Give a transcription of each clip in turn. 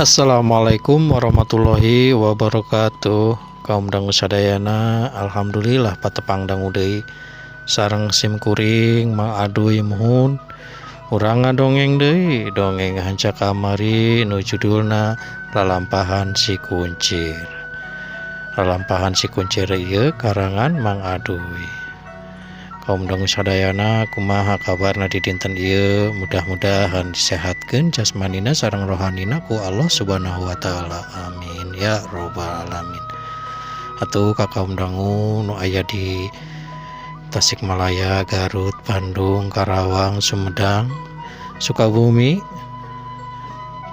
Assalamualaikum warahmatullahi wabarakatuh. Kaum dangu sadayana, alhamdulillah patepang dangu deui sareng sim kuring Mang Aduy. Muhun urang ngadongeng deui, dongeng hanca kamari nu judulna Lalampahan Si Kuncir. Lalampahan Si Kuncir ieu karangan Mang Aduy. Kaum dangu sadayana, kumaha kabarna di dinten ieu? Mudah-mudahan disehatkeun jasmanina sareng rohanina ku Allah Subhanahu wa taala. Amin ya robbal alamin. Atuh ka kaum dangu nu aya di Tasikmalaya, Garut, Bandung, Karawang, Sumedang, Sukabumi,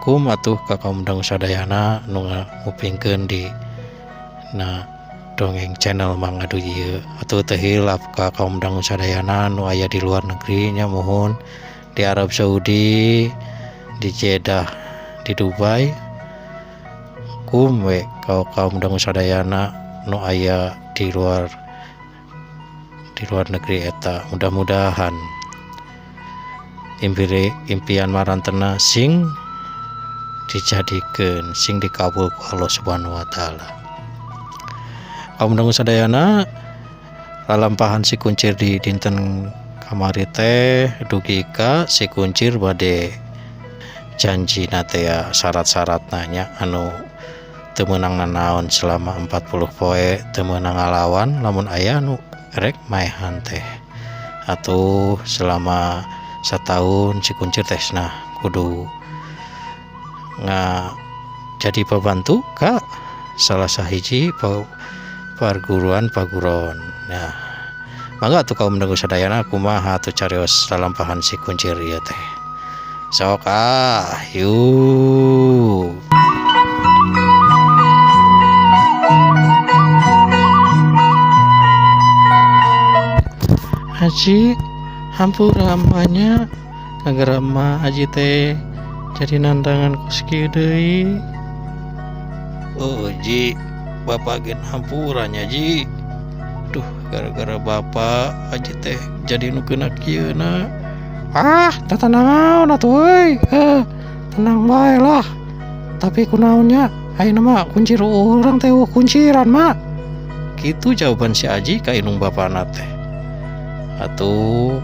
kum atuh ka kaum dangu sadayana nu ngupingkeun di na dongeng channel Mang Aduy ieu. Atuh teu hilap ka kaum dangu sadayana nu aya di luar negeri nya, muhun di Arab Saudi, di Jeddah, di Dubai, kum we ka kaum dangu sadayana nu aya di luar negeri eta, mudah-mudahan impian marantena sing dijadikeun, sing dikabul ku Allah Subhanahu wa taala. Kaum dangu sadayana, lalampahan Si Kuncir di dinten kamari teh dugi ka si Kuncir bade janji teh ya, syarat-syaratna nya anu teu meunang nanaon selama 40 poe, teu meunang ngalawan lamun aya nu rek maehan teh. Atuh selama setahun si Kuncir teh nah kudu nga jadi pembantu ka salah sahiji perguruan paguron. Nah, mangga atuh kaum dangu sadayana, kumaha atuh carios lalampahan Si Kuncir ieu teh? Sok ah, yuk. Aji, hampura nya agar emak Aji teh jadi nantangan kos kieu deui. Oh Ji, bapak gen hampura nya, Ji. Duh, gara-gara bapak Aji teh jadi nu kena kieu na. Ah, teu naon atuh euy. Eh, tenang bae lah. Tapi kunaon nya, ayeuna mah kuncir urang teh kunciran, Mak. Kitu jawaban si Aji ka indung bapana teh. Atuh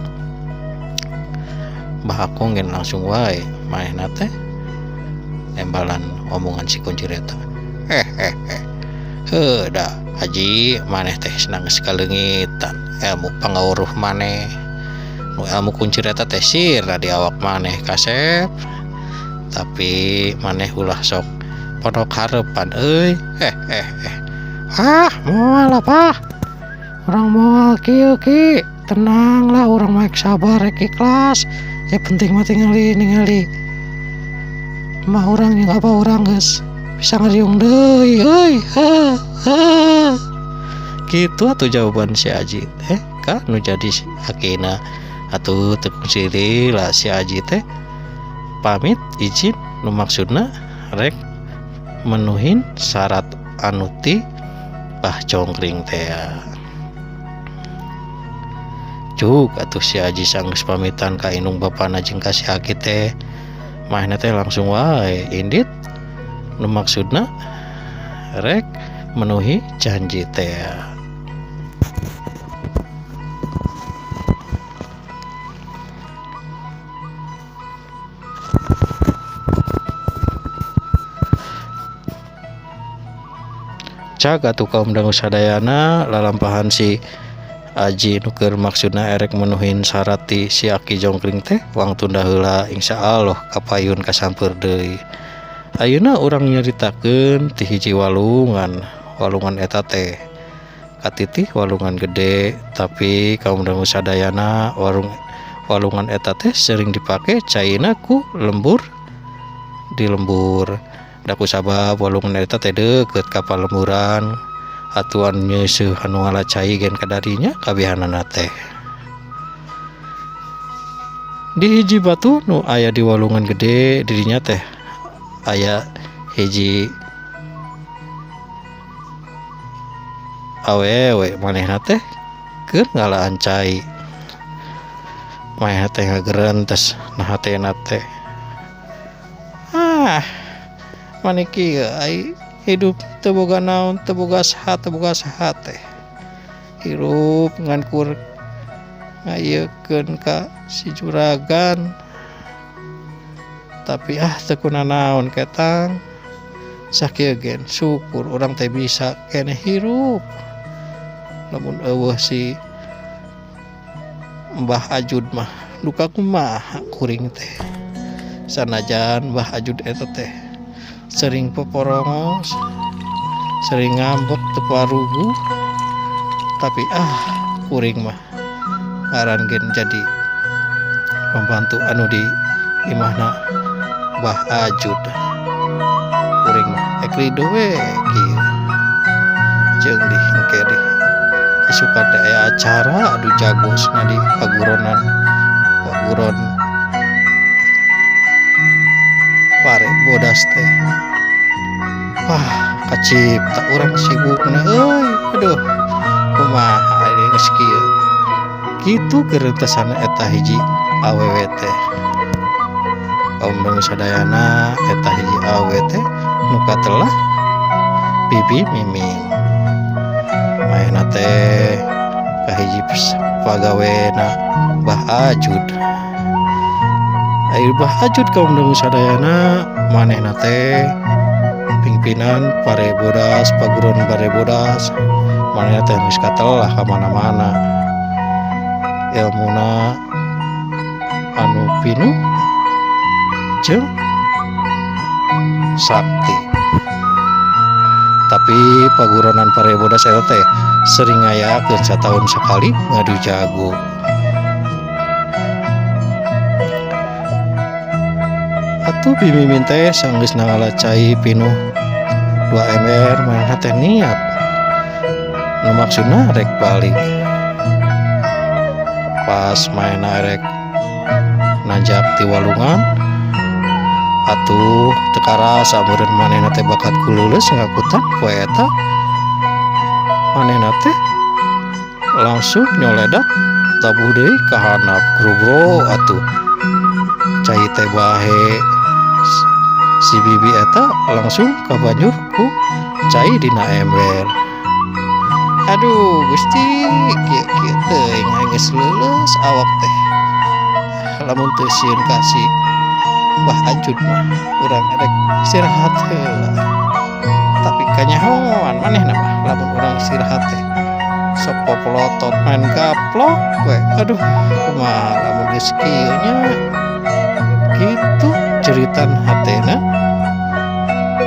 Mbah Akong gen langsung wae manehna teh nembalan omongan si Kuncir eta. Eh eh eh. Heuh da Haji, maneh teh senang sakaleungitan ilmu pangawuruh maneh. Nu ilmu kuncir eta teh sirna di awak maneh kasep. Tapi maneh ulah sok pondok harepan euy. Eh eh eh. Ah, moal apa? Urang moal kieu ki. Tenang lah, urang mah sabar rek ikhlas. Ya penting mah tingali ningali mah urang yang apa urang geus bisa ngariung deui euy. Heuh heuh. Gitu atuh jawaban si Aji teh ka nu jadi akina. Atuh teu kungsi lah si Aji teh pamit izin nu maksudna rek menuhin syarat anu ti Bah Congkring teh. Cuk atuh si Aji sanggeus pamitan ka indung bapana jeung ka si Aki teh, manehna teh langsung wae indit nu maksudna rek menuhi janji teh. Cag atuh kaum dangu sadayana, lalampahan si Aji nu keur maksudna erek menuhin syarat ti si Aki Jongkring teh wangtunda heula, insyaallah kapayun kasampeur deui. Ayeuna urang nyaritakeun ti hiji walungan. Walungan eta teh katitih walungan gede, tapi kaum dangu sadayana, warung walungan eta teh sering dipake caina ku lembur di lembur. Da kusabab walungan eta teh deukeut ka palemburan, atuan nyeuseuh anu ngala cai gen kadarinya kabehanana teh. Di hiji batu nu aya di walungan gede dirinya teh aya hiji awewe, manehna teh keur ngalaan cai. Manehna teh ngagerentes nah hatena teh, ah. Mani kieu ai hidup teu boga naon, teu boga saha, teu boga saha teh. Hirup ngan kur ngayeukeun ka si juragan. Tapi ah teu kunanaon ketang. Sakieu gen syukur urang teh bisa keneh hirup. Lamun eueuh si Mbah Ajud mah duka kumaha kuring teh. Sanajan Mbah Ajud eta teh sering poporongos, sering ngambek teu paruguh, tapi ah kuring mah ngaran gen jadi pembantu anu di imahna Mbah Ajud. Kuring mah ek rido we kieu. Jeung di engke di isukan teh aya acara adu jago cenah di paguronan paguron Pare Bodas teh. Wah, kacipta urang sibukna euy. Aduh, kumaha ari geus kieu. Kitu geureutesan eta hiji awewe teh. Kaum sadayana, eta hiji awewe teh nu katelah Bibi Mimin. Manehna teh kahiji pagawena Mbah Ajud. Ari Mbah Ajud, kaum sadayana, manehna teh pimpinan Pare Bodas, paguron Pare Bodas. Manehna teh geus katelah ka mana-mana ilmuna anu pinuh jeung sakti. Tapi paguronan Pare Bodas eta teh sering ngayakeun satahun sakali ngadu jago. Atuh Bi Mimin teh sanggeus ngala cai pinuh 2 ember, manehna teh niat nu maksudna rek balik. Pas manehna rek nanjak ti walungan, atuh teu karasa meureun manehna teh bakat kuleuleus ngakutan poe eta, manehna teh langsung nyoledat tabuh deui ka handap grubro. Atuh cai teh bahe, si bibi eta langsung kabanjur ku cai dina ember. Aduh Gusti, kieu kieu teuing aing geus leuleus awak teh. Lamun teu sieun ka si Mbah Ajud mah urang rek istirahat heula. Tapi kanyahoan manehna mah lamun urang istirahat teh sok popolotot, main gaplok we. Aduh, kumaha lamun geus kieu nya? Kitu jeritan hatena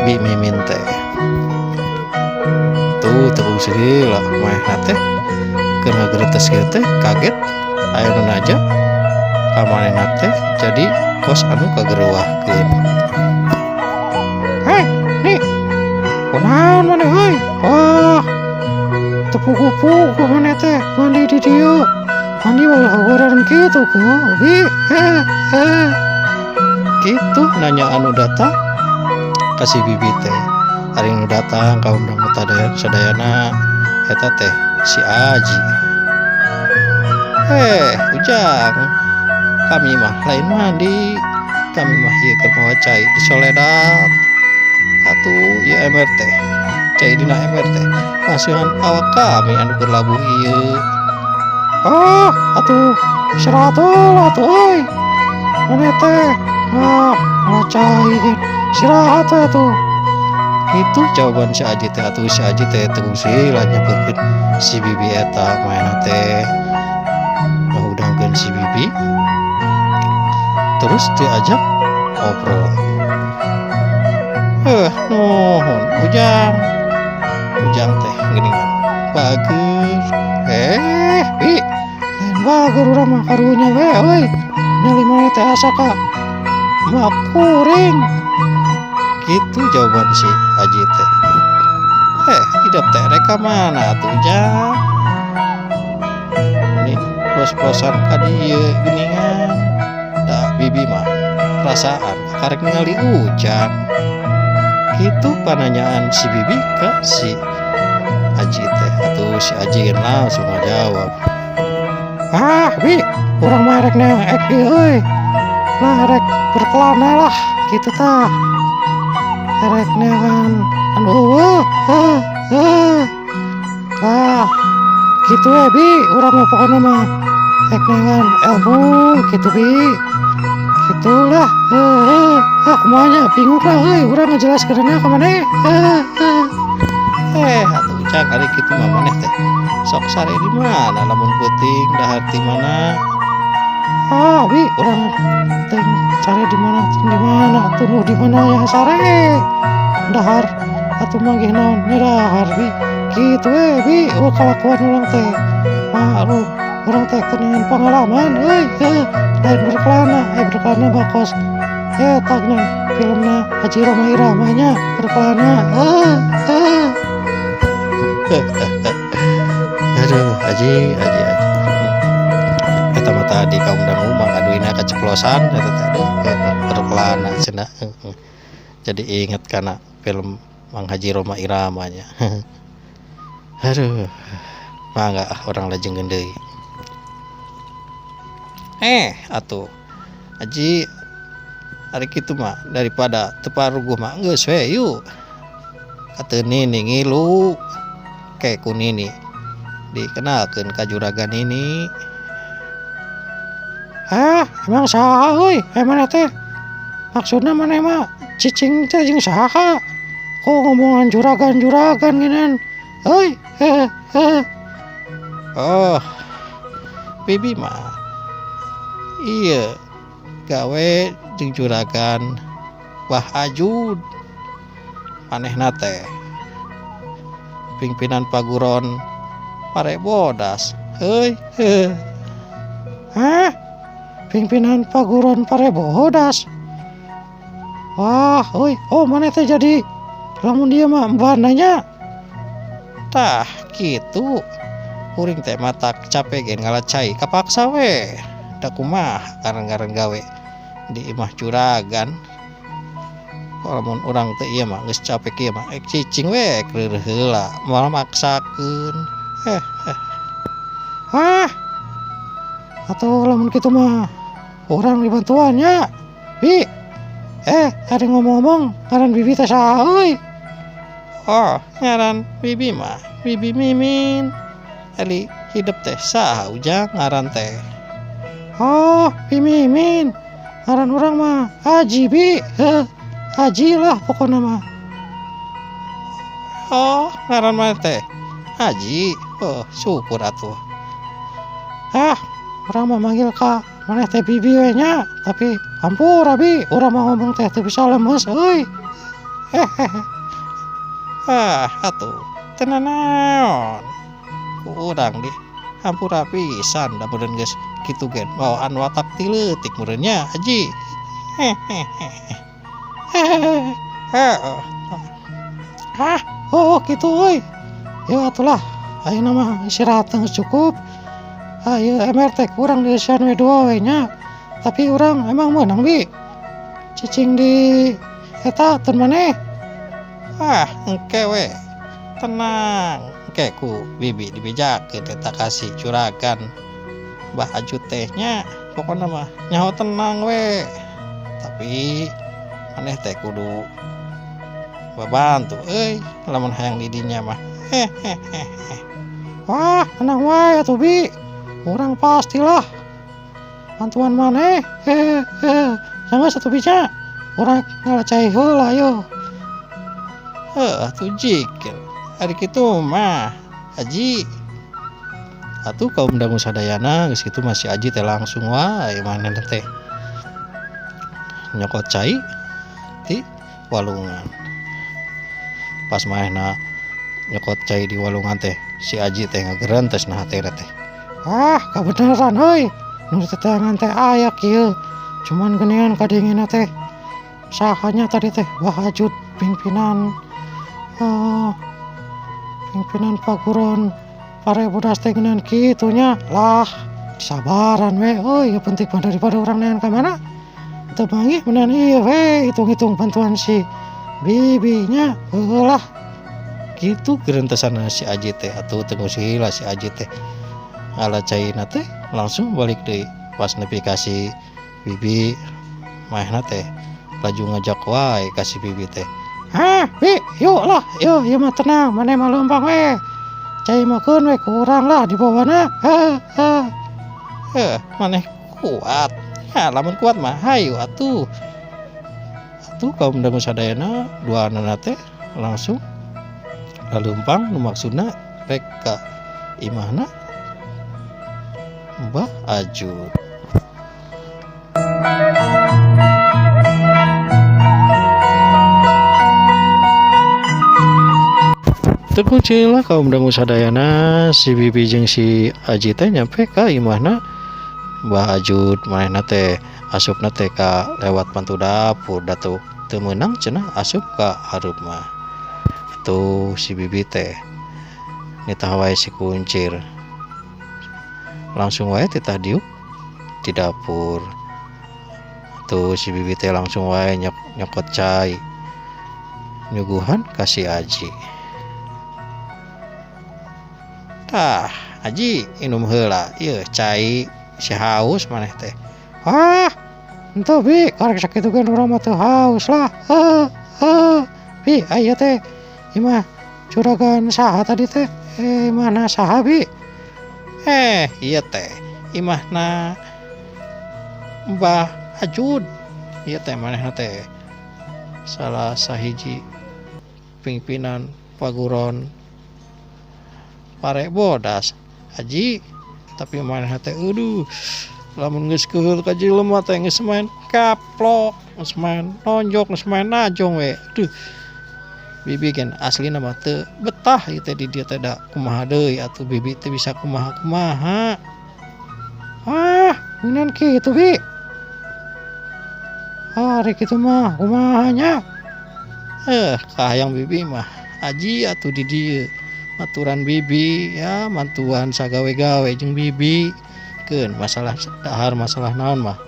Bi Mimin teh. Tuh teu lah manehna teh keur ngageretes kieu teh kaget aya nu naja ka manehna teh jadi kos anu kagereuwahkeun. "Hei, nih. Kunaon maneh euy? Wah, teu puguh-puguh maneh teh mandi di dieu. Mandi mah hogoran kitu ku, Bi." Hehe. Kitu nanya anu datang ka si bibi teh. Ari nu datang, kaum sadayana, eta teh si Aji. "Eh, Ujang, kami mah lain mandi. Kami mah ieu keur mawa cai disoledat. Atuh ieu ember teh, cai dina ember teh masihan awak kami anu keur labuh ieu." "Oh, atuh istirahat heula atuh euy. Maneh teh ah mawa cai istirahat we atuh." Kitu jawaban si Aji teh. Atuh si Aji teh teu sila nyamperkeun si bibi eta. Manehna teh ngahudangkeun si bibi terus diajak ngobrol. "Eh, nuhun, Ujang. Ujang teh geuningan bager." "Eh, Bi, lain bager urang mah, karunya we euy. Nyali maneh teh asa ka emak kuring." Kitu jawaban si Aji teh. "Eh, idep teh rek ka mana atuh, Ujang? Ini pos-posan ka dieu geuningan. Da bibi mah perasaan karek ningali Ujang." Kitu pananyaan si bibi ka si Aji teh. Atuh si Aji langsung ngajawab, "Ah, Bi, urang mah rek neang ek ieu euy. Lah, rek berkelana lah kitu tah." Erek neangan anu euweuh. Heuh heuh. Lah, kitu we, Bi, urang mah pokona mah rek neangan ilmu kitu, Bi. Gitulah. Heuh, ah, kumaha nya, bingung lah euy urang ngajelaskeunna ka maneh. Heuh heuh. Eh, atuh Ujang, ari kitu mah maneh teh sok sare di mana lamun peuting, dahar ti mana? Ah, Bi, urang teh sare di mana, di mana tunduh di mana ya sare. Dahar atuh manggih naon nya dahar, Bi. Kitu we, Bi, euweuh kalakuan urang teh. Maklum, urang teh dengan pengalaman euy, heuh, lain berkelana, eh berkelana mah kos eta geuning filmna Haji Rhoma Irama nya berkelana. Heuh heuh. Aduh, Haji, Haji, Haji. Eta mah tadi kaum dangu mah ngaduina keceplosan eta teh, aduh, berkelana cenah. Jadi inget kana film Mang Haji Rhoma Irama nya. Aduh, mangga ah, urang lajengkeun deui. Eh, atuh Haji, ari kitu mah daripada teu paruguh mah geus we yuk. Kata Nini ngilu ke ku Nini dikenalkeun ka juragan ini. Ah, emang saha euy? Eh, maneh teh? Maksudna maneh mah cicing teh jeung saha? Kok ngomongan juragan-juragan geunan? Euy, heh heh. Oh, Bibi mah iya gawe jeung juragan Bah Ajud, manehna teh pimpinan paguron Pare Bodas heuy heuh. Hah? Pimpinan paguron Pare Bodas? Wah, euy, oh maneh teh jadi lamun dia mah embana nya. Tah, kitu. Kuring teh matak capek ge ngala cai kapaksa we. Da kumaha ngaran-ngaran gawe di imah juragan. Lamun urang teh ieu mah geus capek kieu mah ek cicing we ek reureuh heula, moal maksakeun. Eh, eh. Hah? Atuh lamun kitu mah urang dibantuan nya. Bi. Eh, ari ngomong-ngomong ngaran bibi teh saha euy? Oh, ngaran bibi mah Bibi Mimin. Ari hidep teh saha, Ujang, ngaran teh? Oh, Bi Mimin. Ngaran urang mah Haji, Bi. Heuh, Haji lah pokona mah. Oh, ngaran maneh teh Haji. Oh, syukur atuh. Ah, urang mah manggil ka maneh teh bibi we nya, tapi hampura, Bi, urang mah ngomong teh teu bisa lemes euy. Hehehe. Ah, atuh teu nanaon. Ku urang di hampura pisan da meureun geus kitu ge bawaan watak ti leutik meureun nya, Haji. Hehehe. Heeh. Ah, oh kitu euy. Ya atulah, ayeuna mah istirahat geus cukup. Ah, ieu ember teh kurang dieusian we dua we nya. Tapi urang emang meunang, Bi, cicing di eta teu maneh. Ah, engke we. Tenang, engke ku bibi dibejakeun eta ka si juragan Bah Ajut teh nya. Pokona mah nyaho tenang we. Tapi maneh teh kudu babantu euy lamun hayang di dinya mah. Hehehe. Wah, tenang wae atuh, Bi. Urang pastilah bantuan maneh. Hehehe. Sanggeus atuh, Bi, nya. Urang ngala cai heula yeuh. Heuh atuh jikir. Ari kitu mah Haji. Atuh kaum dangu sadayana, geus kitu mah si Haji teh langsung wae manehna teh nyokot cai ti walungan. Pas manehna nyokot cai di walungan teh si Haji teh ngagerentes na hatena teh. Ah, kabeneran euy. Nu diteteangan teh aya kieu. Cuman geuningan kadengena teh saha nya tadi teh, Bah Ajud pimpinan pimpinan paguron Pare Bodas teh geuningan kitu nya. Lah, sabaran we euy, penting mah daripada urang neangan ka mana teu manggih meunan ieu we hitung-hitung bantuan si bibi nya, heueuh lah. Kitu gerentesanna si Aji teh. Atuh teu heula si Aji teh ngala caina teh langsung balik deui. Pas nepi ka si bibi, manehna teh laju ngajak wae ka si bibi teh. Hah, Bi, yuk lah, yuk, ieu mah tenang, maneh mah leumpang we. Cai mah keun we ku urang lah dibawana. Heh, heh. Heh, maneh kuat. Ya, lamun kuat mah hayu atuh. Atuh kaum dangu sadayana duanana teh langsung laleumpang nu maksudna rek ka imahna Mbah Ajud. Terkunci lah kaum dangu sadayana si Bibi jeung si Aji teh nyampe ka imahna Mbah Ajud. Manehna teh asupna teh ka lewat pantu dapur da teu meunang cenah asup ka hareup mah. Atuh si Bibi teh nitah wae si kuncir. Langsung wae titah diuk di dapur. Atuh si Bibi teh langsung wae nyokot cai nyuguhan ka si Aji. Tah, Aji inum heula ieu cai si haus maneh teh. Wah, henteu Bi, karek sakitu ge urang mah teu haus lah. Heuh, heuh. Bi, aya teh imah juragan saha tadi teh? Imahna saha Bi? Ieu teh imahna Mbah Ajud. Ieu teh manehna teh salah sahiji pimpinan paguron Pare Bodas. Aji, tapi manehna teh aduh lamun geus keuheul ka jelema teh geus main kaplok, geus main nonjok, geus main najong we. Aduh. Bibi gen aslina mah teu betah ieu teh di dieu teh da kumaha deui atuh Bibi teh bisa kumaha-kumaha. Ah, ngeunaan kitu Bi. Ah, rek kitu mah kumaha nya? Kahayang Bibi mah Aji atuh di dieu. Maturan Bibi ya mantuan sagawe-gawe jeung Bibi. Keun masalah dahar masalah naon mah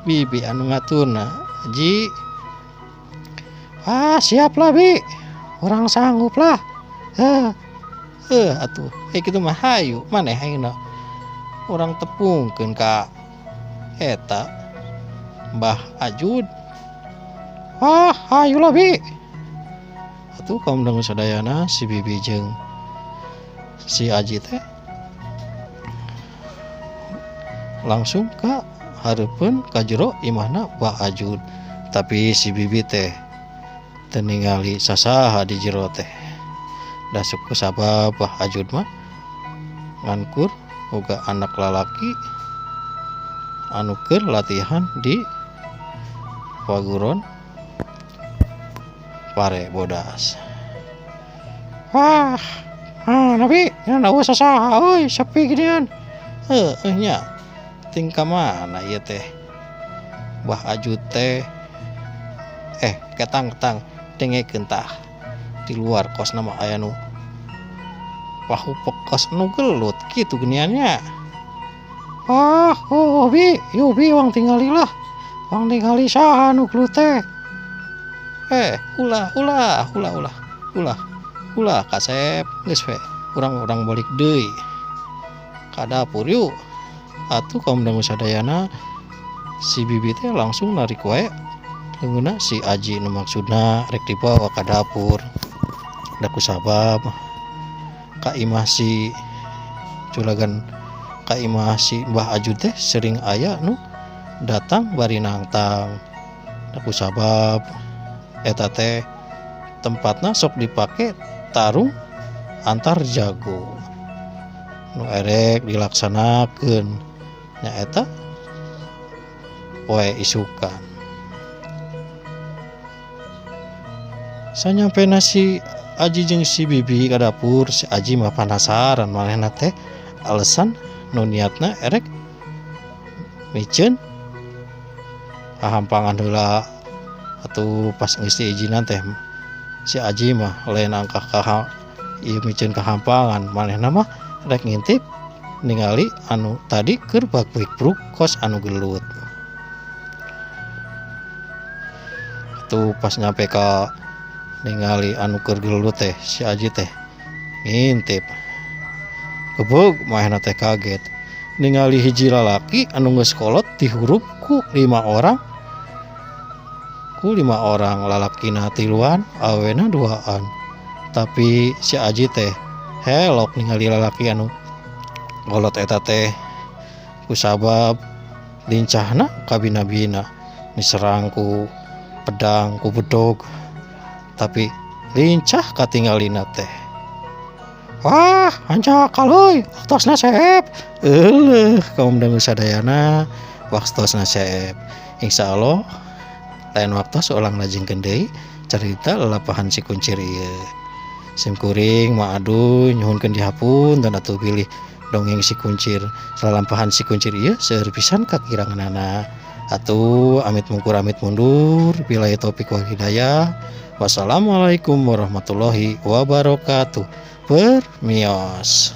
Bibi anu ngaturna. Aji. Ah, siap lah Bi. Urang sanggup lah. Heh. Heh atuh. Kitu mah hayu maneh ayeuna. Urang tepungkeun ka eta Mbah Ajud. Wah, hayu lah Bi. Atuh kaum dangu sadayana si Bibi jeung si Aji teh langsung ka hareupeun ka jero imahna Mbah Ajud. Tapi si Bibi teh teu ningali sasaha di jero teh. Da suku sabab Mbah Ajud mah ngankur boga anak lalaki anu keur latihan di paguron Pare Bodas. Wah, ah, Nabi, nya eueuh sasaha euy, sepi ginian. Heueuh nya. Ting ka mana ieu teh? Mbah Ajud teh ketang-ketang dengekeun tah. Di luar kosna mah aya nu pahupek kos nu gelut kitu geuningan nya. Wah, oh Bi, yuk Bi wang tingali lah. Wang tingali saha nu gelut teh. Ulah, ulah, ulah, ulah, ulah, ulah kasep geus we. Urang-urang balik deui ka dapur yuk. Atuh kaum dangu sadayana si Bibi teh langsung narik wae leungeunna si Aji nu maksudna rek dibawa ka dapur. Da kusabab ka imah si juragan ka imah si Mbah Ajud teh sering aya nu datang bari nangtang. Da kusabab eta teh tempatna sok dipake tarung antar jago nu erek dilaksanakeun nyaeta poe isukan. Sanyampena si Aji jeung si Bibi ka dapur, si Aji mah panasaran manehna teh alasan nu niatna erek miceun hahampangan heula. Atuh pas geus diizinan teh si Aji mah lain angkah ka ieu miceun kahampangan, manehna mah rek ngintip ningali anu tadi keur bagbruk kos anu gelut. Atuh pas nyampe ka ningali anu keur gelut teh si Aji teh ngintip. Gebeg manehna teh kaget ningali hiji lalaki anu geus kolot dihurup ku 5 orang Ku lima orang, lalakina tiluan, awewena duaan. Tapi si Aji teh helok ningali lalaki anu kolot eta teh kusabab lincahna kabina-bina, diserang ku pedang, ku bedog, tapi lincah katingalina teh. Wah, hanjakal euy, waktosna seep. Euleuh, kaum dangu sadayana, waktosna seep. Insyaallah lain waktos urang lajengkeun deui carita lalampahan si kuncir ieu. Sim kuring Mang Aduy nyuhunkeun dihapunten atuh bilih dongeng si kuncir, lalampahan si kuncir ieu seueur pisan kakiranganana. Atuh amit mungkur amit mundur, billahi taufik wal hidayah. Wassalamualaikum warahmatullahi wabarakatuh. Permios.